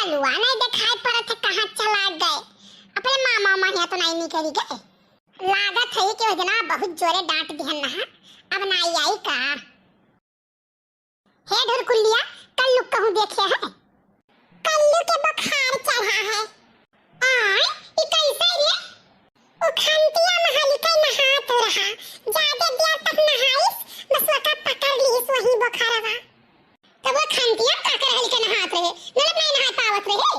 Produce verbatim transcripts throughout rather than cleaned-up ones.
कलुआ नहीं देखाई पड़त है, कहाँ चला गए? अपने मामा माहिया तो नहीं निकली गए। लागत है कि वह जना बहुत जोरे डांट दिहन ना, अब ना आई का। हे ढुरकुलिया, कल्लू कहूँ देखे है? कल्लू के बुखार चढ़ा है। आय, ई कैसे रे? उ खंतिया महल के नहात रहा, जादे देर तक नहाइस, बस ओका पकड़ लीस वही बुखारवा। तब वो खंतिया का कर हल के नहात रहे, नलब नहीं नहाए पावत रहे।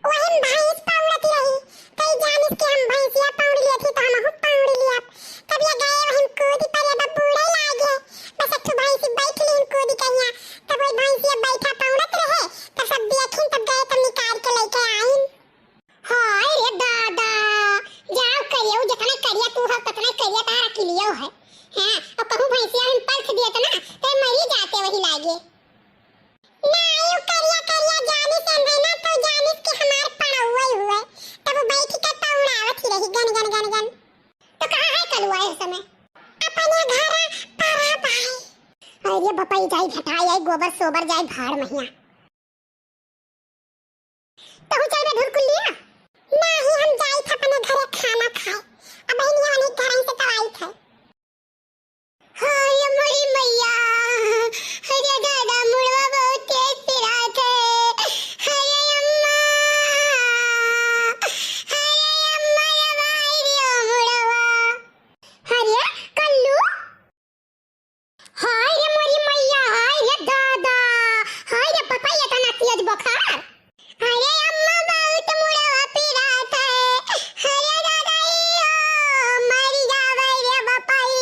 वही भैंस पौड़त रही, तई जानिस कि हम भैंसिया पौड़ लियत ही तो हमहू पौड़ लियब। तब ये गए वही कूद परे, बा बूड़े लागे, बस एक ठो भैंसी बैठ लीन कूद के हियां। तब वही भैंसिया बैठा पौड़त रहे, तब सब देखिन, तब गए तब निकाल के लेके आइन। हाय रे दादा, जाओ करियो, जितना करिया तू हो, उतना करिया तारा किलियो है। हाँ, अब कहूँ भैंसिया हम पलख दिए तो ना, तो मरी जाते वही लागे। ना, यू करिया करिया जानी से अंदर ना, तो जानिस कि हमार पड़ौवई हुए, तब वो बैठ के पौड़ावत ही रही, गन, गन, गन, गन। तो कहाँ है कलुआ इस समय? अपने घर परा बाई। अरे बपई जाई घटाई आई, गोबर सोबर जाई भाड़ महिया। तहू चलबे ढुरकुलिया? नाही, हम जाई थे अपने घरे खाना खाए। अब बहनिया उन्हीं घर से तो आई थे। हाय मोरी मैया, अरे दादा, मुड़वा बहुत तेज पिरात है। अरे अम्मा, अरे अम्मा, रे भाई रे मुड़वा। अरे कल्लू, हाय रे मोरी मैया, हाय रे दादा, हाय रे पापा, ये तना तेज बुखार। अरे अम्मा, बहुत मुड़वा पिरात है। अरे दादा, ई ओ, मरी जावे रे बपाई।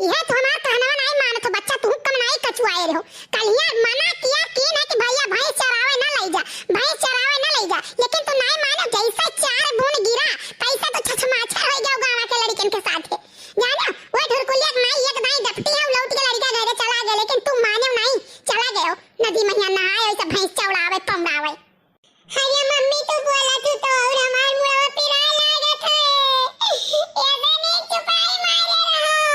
यह तो हमार कहनवा नहीं मानत हो बच्चा, तू कम नहीं कचुआए रहो। कलिया मना किया कि नहीं कि भैया भैंस चरावे ना लई जा, भैंस चरावे ना लई जा, लेकिन तू नहीं मानो, जैसे चार बूंद गिरा, तैसे तो छछमाछर हो गया गाँव के लड़कन के साथ। जानो, वो ढुरकुलिया के माई एक दाई डपटी है, लौट के लड़का घरे चला गए, लेकिन तू माने नहीं, चला गए हो नदी महिया नहाए, वैसे भैंस चौड़ावे, पमड़ावे। अरे मम्मी, तू बोला तू तो और हमार मुड़वा पिराए लागत है। ऐसे नहीं चुपाई मारे रहो।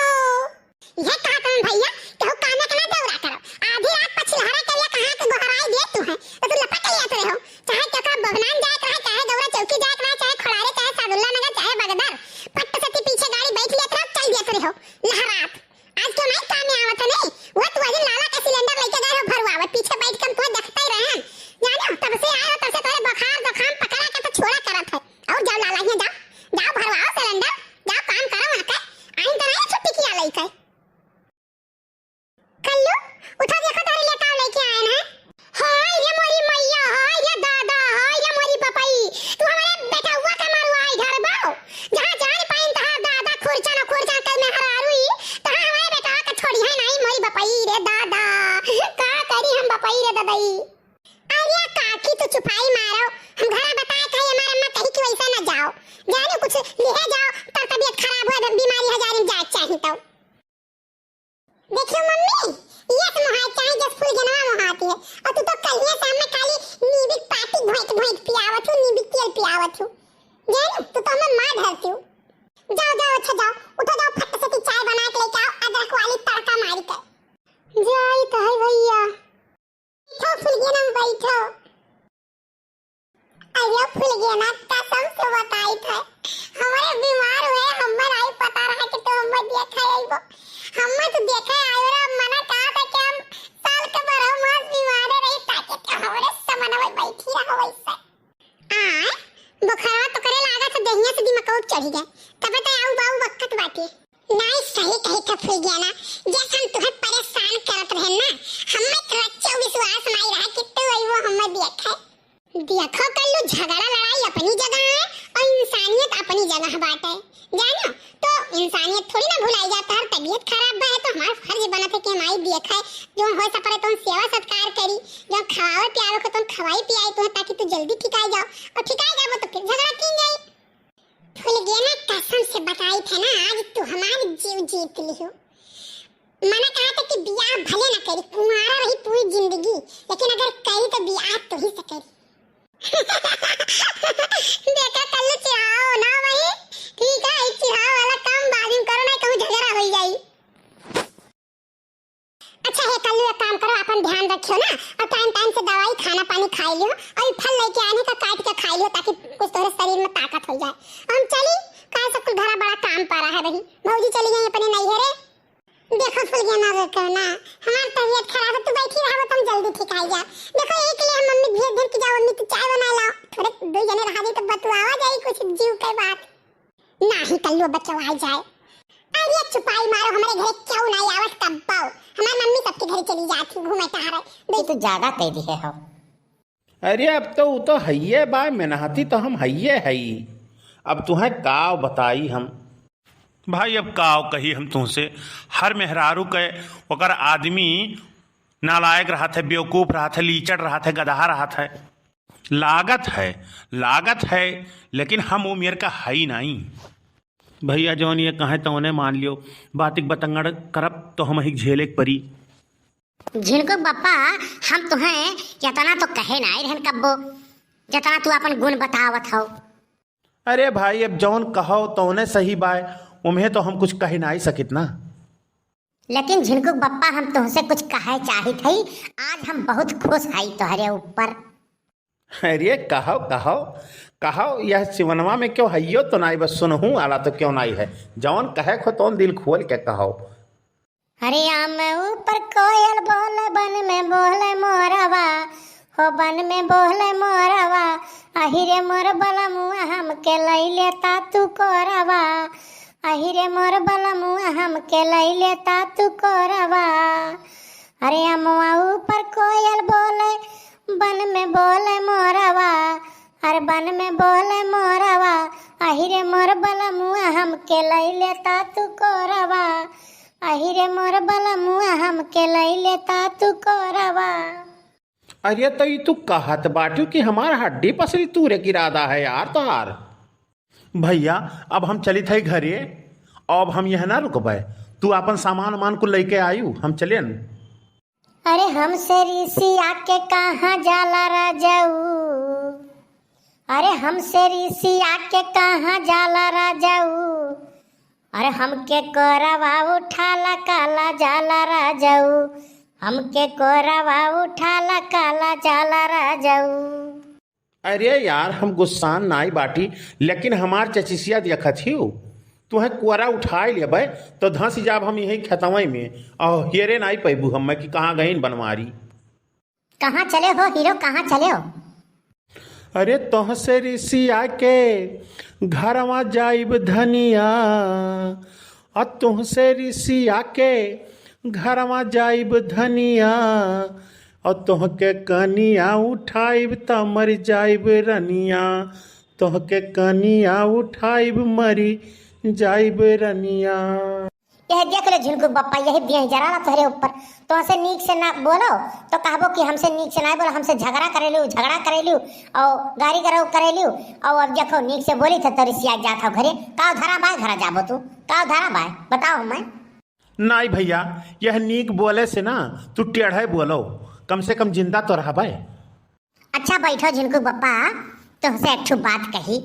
ये कहा तुम भैया, केहू काने के ना दौरा करो। आधी रात पर छिलहरा के लिए कहाँ के गोहराई दे तू है, तो तू लपक लिया तो रहो। चाहे केकरा बभनान जाए के रहे, चाहे गौरा चौकी जाए के रहे, चाहे खोड़ारे, चाहे सादुल्ला नगर, चाहे बगदर, पट्ट सती पीछे गाड़ी बैठ लिया तो रहो, चल दिया तो रहो। लहरात। आज तो नहीं काम में आवत है नहीं। वो तू अभी लाला का सिलेंडर लेके गए हो भरवावे, पीछे बैठ के हम तुम्हें देखते ही रहे हैं। जानो, तब से आए हो, तब से तुम्हारे बुखार, जुकाम पकड़ा के तो छोड़ा करत है। और जाओ लाला हियां जाओ, जाओ भरवाओ सिलेंडर, जाओ काम करो वहाँ के। आइन तो नहीं छुट्टी किया लेके। कल्लू, उठो, देखो तोहरे लिए का लेके आए हैं। हाय रे मोरी मैया, हाय रे दादा, हाय रे मोरी बपई। तू हमारे बेटउआ के मरवाई घर बाओ। जहाँ जान पाइन तहार दादा खुरचन खुरचन के मेहरारू ई, तहाँ हमारे बेटवा के छोड़ी है नहीं मोरी बपई रे दादा। का करी हम बपई रे ददई। अरे काकी तू चुपाई मारो, हम घरा बताए थे हमारे अम्मा कही कि वैसे ना जाओ। जानो कुछ लिहे जाओ, तब तबीयत खराब हो, बीमारी हजार में जाए चाही तो। देखियो मम्मी, ये से मोहाय चाहे जस फुलगेनवा मोहाती है। और तू तो कलिया सामने खाली नीबिक पाती घोंट घोंट पियावत हूँ, नीबिक तेल पियावत हूँ। जानो, तू तो हमें मार ढलती हूँ। जाओ, जाओ, अच्छा जाओ, उठो जाओ, फट से ती चाय बना के लेके आओ, अदरक वाली तड़का मारी के। जाई तो है भैया। बैठो फुलगेना, बैठो। अरे फुलगेना, कसम से बताई था, हमारे बीमार हुए, हमार आई पता रहा कि तू हमें देखे आईबो। हमें तो देखे आयो रे, मना कहा था कि हम साल के बारह मास बीमार रही, ताकि तू हमारे समनवे बैठी रहो वैसे। आय, बुखारवा तो करे लागा था, देहिया से दिमाग चढ़ी गए, तबे तो आऊ बाऊ बक्कत बाटी। नाई सही कही था फुलगेना, जैसे हम तुहे परेशान करत रहे ना, हमें तो रच्चो विश्वास नाई रहा कि तू आई वो हमें देखे। देखो कल्लू, झगड़ा लड़ाई अपनी जगह है और इंसानियत अपनी जगह बाटे। जानो, तो इंसानियत थोड़ी ना भुलाई जाता है, तबीयत खराब बा है तो हमार फर्ज बनत है कि हम आई देखे, जो हो सपरे तो सेवा सत्कार करी, जो खवावे पियावे को तो खवाई पियाई तो, ताकि तू जल्दी ठिकाई जाओ, और ठिकाई जाबो तो फिर झगड़ा कीन जाई। फुलगेना कसम से बताई थे ना, आज तू हमार जीव जीत लिहो। मना कहा था कि बियाह भले ना करी, कुंवारा रही पूरी जिंदगी, लेकिन अगर करी तो बियाह तो ही से करी। देखा कल्लू चिढ़ाओ ना भाई, ठीक है, ई चिढ़ाओ वाला काम बाद में करो, ना कहूँ झगड़ा हो जाई। अच्छा हे कल्लू, एक काम करो, अपन ध्यान रखियो ना, और टाइम टाइम से दवाई खाना पानी खाई लियो और ई फल लेके आने का काट के खाई लियो, ताकि कुछ तोहरे शरीर में ताकत हो जाए। हम चली, काहे सब कुल घरा बड़ा काम पड़ा है बहिन। भौजी चली गई अपने नैहरे। देखो फुलगेना रे कहना, हमार तबीयत खराब है, तू बैठी रहो तो हम जल्दी ठीक आई जा। देखो एक ले हम मम्मी भेज देन कि जाओ मम्मी तू चाय बना लाओ, थोड़े दो जने रहा दे तो बतुआवा जाई कुछ जीव के बात। नाही कल्लू बचवाई जाए। अरे चुपाई मारो, हमारे घरे क्यों नहीं आवत कब्बो? हमार मम्मी सबके घरे चली जाती घूमे टहरे। दे तू ज्यादा कह दिए हो। अरे अब तो उ तो हइये बा, मेनहती तो हम हइये हई। अब तुहें काव बताई हम। भाई अब काव कही हम तुहसे, हर मेहरारू के ओकर आदमी नालायक रहत है, बेवकूफ रहत है, लीचड़ रहत है, गदहा रहत है। लागत है, लागत है, लेकिन हम उमियर का हई नाई। भइया जौन ये कहे तौने मान लियो, बातिक बतंगड़ करब तो हमहिक झेले के परी। झिनकू बप्पा, हम तुहें इतना तो कहे नाई रहन कब्बो, जितना तू अपन गुण बतावत हो। अरे भाई अब जौन कहो तौने सही बाय, उम्हे तो हम कुछ कह नाई सकित ना। लेकिन झिनकू बप्पा हम तुहसे कुछ कहे चाहित हई, आज हम बहुत खुश हई तोहरे ऊपर। अरे कहो कहो कहो, यह सिवनवा में क्यों हइयो तो नाई, बस सुनहू आला तो क्यों नाई है, जौन कहे खो तौन दिल खोल के कहो। अरे आम ऊपर कोयल बोले, बन में बोले मोरवा, हो बन में बोले मोरवा, अहिरे मोर बलमुआ हमके लई लेता तू कोरवा, अहिरे मोर बलमुआ हमके लई लेता तू कोरवा। अरे अमवा ऊपर कोयल बोले, बन में बोले मोरवा, अरे बन में बोले मोरवा, अहिरे मोर बलमुआ हमके लई लेता तू कोरवा, अहिरे मोर बलमुआ हमके लई लेता तू कोरवा। अरे तो ई तू कहत बाटू कि हमार हड्डी पसली तूरे के इरादा है यार तोहार। भइया अब हम चलित हई घरे, अब हम यह ना रुकबे, तू आपन सामान उमान कुल लइके आयु, हम चलेन। अरे हमसे रिसिया के कहाँ जाला राजाऊ, अरे हमसे रिसिया के कहाँ जाला राजाऊ, अरे हमके कोरवा उठाला काला जाला राजाऊ, हमके कोरवा उठाला काला जाला राजाऊ। अरे यार, हम गुस्सान नाई बाटी, लेकिन हमार चचिसिया देखत हिउ, तुहें कोरा उठाए लेबै तो धंस जाब हम यही खेतवई में, और हेरे नाई पैबू हमें कि कहाँ गईन बनवारी। कहाँ चले हो हीरो, कहाँ चले हो? अरे तोहसे रिसिया के घरवा जाइब धनिया, और तोहसे रिसिया के घरवा जाइब धनिया, और तोहके कनिया उठाइब त मर जाइब रनिया, तोहके कनिया उठाइब मरी जाइब रनिया। यह देख ले झिनकू बप्पा, यही देह जराला तोहरे ऊपर। तोहसे नीक से ना बोलो तो कहबो कि हमसे नीक से ना बोलो, हमसे झगड़ा करेलू, झगड़ा करेलू और गारी गरौ करेलू। और अब देखो नीक से बोली तो रिसिया जात हो घरे। काव धरा बाय घरा जाबो तू? काव धरा बाय बताओ हमें। नाई भइया, यह नीक बोले से ना, तू टेढ़े बोलो, कम से कम जिंदा तो रहबे। अच्छा बैठो झिनकू बप्पा, तुमसे एक ठो बात कही।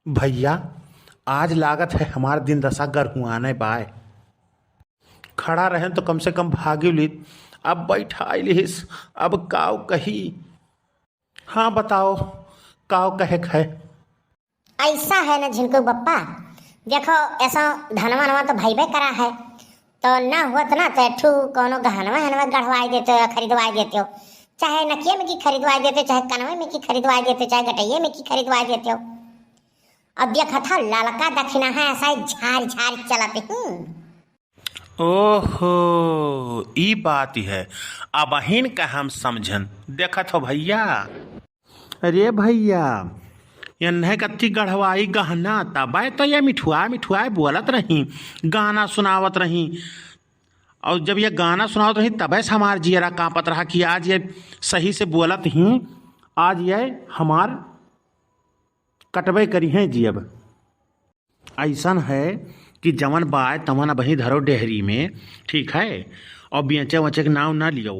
भइया, आज लागत है हमार दिन दशा गरहुआने बाय। खड़ा रहेन तो कम से कम भागी लित, अब बैठाई लिहिस, अब काव कही। हाँ बताओ, काव कहे है? ऐसा है ना झिनकू बप्पा, देखो ऐसा धनवा नवा तो भइबे करा है, तो ना होत ना तो एक ठू कौनो गहनवा हनवा गढ़वाई देते हो या खरीदवाई देते हो, चाहे नकिये में की खरीदवाई देते हो, चाहे कनवे में की खरीदवाई देते हो, चाहे गटइये में की खरीदवाई देते हो। अब देखत हो ललका दखिना है ऐसा ही झार झार चलत ही। ओहो, ई बात है, अबहिन का हम समझन। देखत हो भइया, अरे भइया, एन्हे कत्ती गढ़वाई गहना, तबे तो ये मिठुआ मिठुआ बोलत रही, गाना सुनावत रही। और जब ये गाना सुनावत रही, तबे से हमार जियरा कांपत रहा कि आज ये सही से बोलत ही, आज ये हमार कटबे करी हैं जियब। ऐसन है कि जवन बाय तवन अबहीं धरो डेहरी में, ठीक है, और बेचे वचे के नाव ना लियो।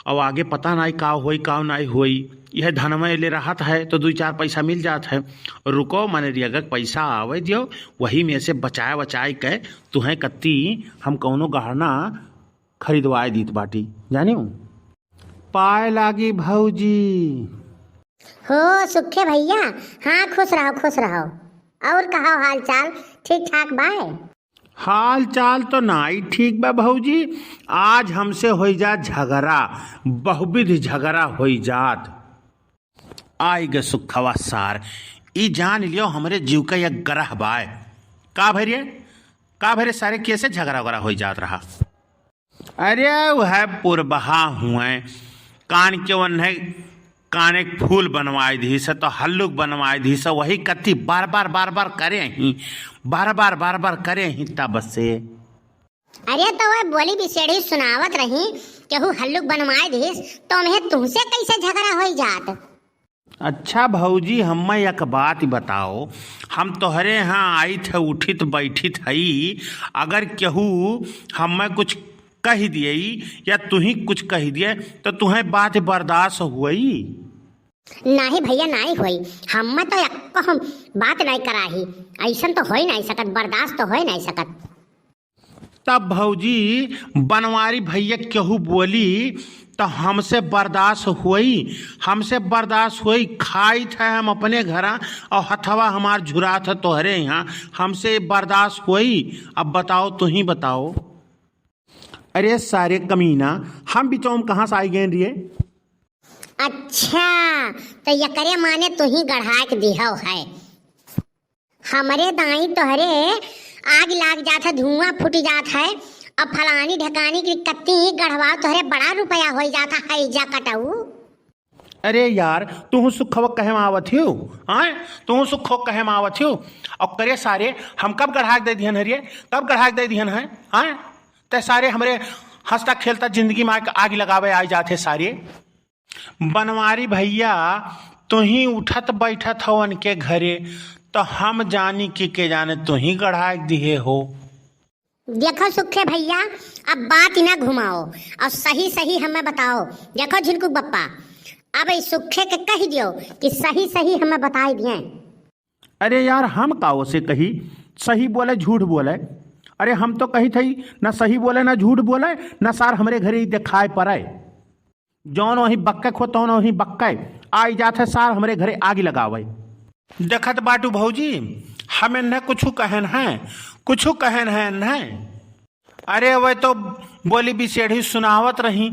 और आगे पता नाई का होई, का नाई होई। यह धनवा ले रहत है तो दुई चार पैसा मिल जात है। रुको, मनरेगा के पैसा आवे दियो, वही में से बचाए बचाए के तुहें कत्ती हम कौनो गहना खरीदवाए दीत बाटी, जानियो। पाए लागी भौजी। हो सुखे भैया, हाँ, खुश रहो, खुश रहो। और कहो हाल चाल, ठीक ठाक बाय? हाल चाल तो नाई ठीक बा भौजी, आज हमसे होई जात झगड़ा, बहुविध झगड़ा होई जात। आई गे सुखवा सार, ई जान लियो हमरे जीव का एक ग्रह बाय। का भरे, का भरे सारे, कैसे झगड़ा वगड़ा होई जात रहा? अरे वह पुरबहा हुए, कान के ओन्हे काने के फूल बनवाए दिहिस, तो हल्लुक बनवाए दिहिस, वही कत्ती बार बार बार बार करे ही, बार बार बार बार करे ही तब से। अरे तो वह बोली बिसेड़ी सुनावत रही, केहू हल्लुक बनवाए दिहिस, तो हमें तुमसे कैसे झगड़ा होई जात? अच्छा भौजी, हम्मे एक बात बताओ, हम तोहरे यहाँ आइत है, उठित बैठित हई, अगर केहू हम्मे कुछ कह दिए या तुही कुछ कह दिए तो तुहें बात बर्दाश्त हुई? नाही भैया, नाही होई, हम्मे तो एको हम बात नाही कराही, ऐसन तो होई नाही सकत, बर्दाश्त तो होई नाही सकत। तब भौजी बनवारी भैया केहू बोली तो हमसे बर्दाश्त होई, हमसे बर्दाश्त होई। खाइत है हम अपने घरा और हथवा हमार झुरात है तोहरे यहाँ, हमसे बर्दाश्त होई? अब बताओ, तुही बताओ। अरे सारे कमीना, हम बिचौम कहाँ से आई गए रे? अच्छा, तो यकरे माने तुही गढ़ाक दिहव है। हमरे दाई तोहरे आग लाग जात है, धुआं फूट जात है, अब फलानी ढकानी की कत्ती गढ़वाओ, तोहरे बड़ा रुपया होई जात है, हैजा कटऊ। अरे यार, तुहू सुखवा कहे में आवत हियो, आय? तुहू सुखो कहे में आवत हियो। और करे सारे, हम कब गढ़ाक दे दिहन है रे? कब गढ़ाक दे दिहन है, आय? ते सारे हमरे हंसता खेलता जिंदगी में आग लगावे आई जात है सारे। बनवारी भैया, तुही उठत बैठत हो उनके घरे, तो हम जानी कि के जाने तुही गढ़ाक दिहे हो। देखो सुखे भैया, अब बात ही ना घुमाओ और सही सही हमें बताओ। देखो झिनकुक बप्पा, अब इस सुखे के कह दियो कि सही सही हमें बताई दिए। अरे यार, हम का ओसे कही, सही बोले झूठ बोले? अरे हम तो कही थई ना सही बोले ना झूठ बोले, ना सार हमरे घरे ही दिखाए पड़े। जौन वही बक्के खो तौन वही बक्के आई जात है सार हमरे घरे आगी लगावे। देखत बाटू भौजी, हम इन्हें कुछ कहन है, कुछ कहन है इन्हें। अरे वह तो बोली बिसेढ़ी सुनावत रही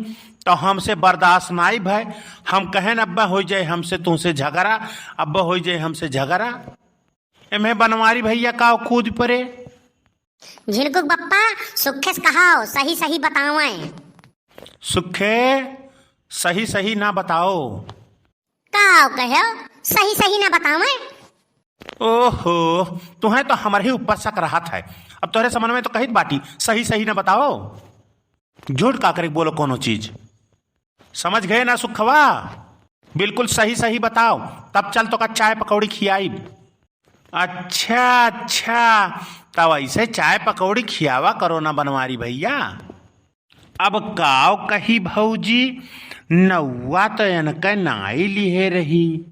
तो हमसे बर्दाश्त नाई भय। हम कहन अब्बा हो जाए हमसे तुमसे झगड़ा, अब्बा हो जाए हमसे झगड़ा। एम्हे बनवारी भैया का कूद परे। झिनकुक बप्पा, सुखे से कहो, सही सही बतावें। सुखे, सही सही ना बताओ। का कहो, सही सही ना बतावें? ओहो, तुहें तो हमरे ही ऊपर शक रहत है। अब तोहरे समन में तो कहित बाटी, सही सही ना बताओ। झूठ का करे बोलो कोनो चीज। समझ गए ना सुखवा? बिल्कुल सही सही बताओ, तब चल तोका चाय पकौड़ी खियाई। अच्छा, अच्छा, तब ऐसे चाय पकौड़ी खियावा करो ना बनवारी भैया। अब काव कही भौजी, नौवा तो इनके नाई लिहे रही।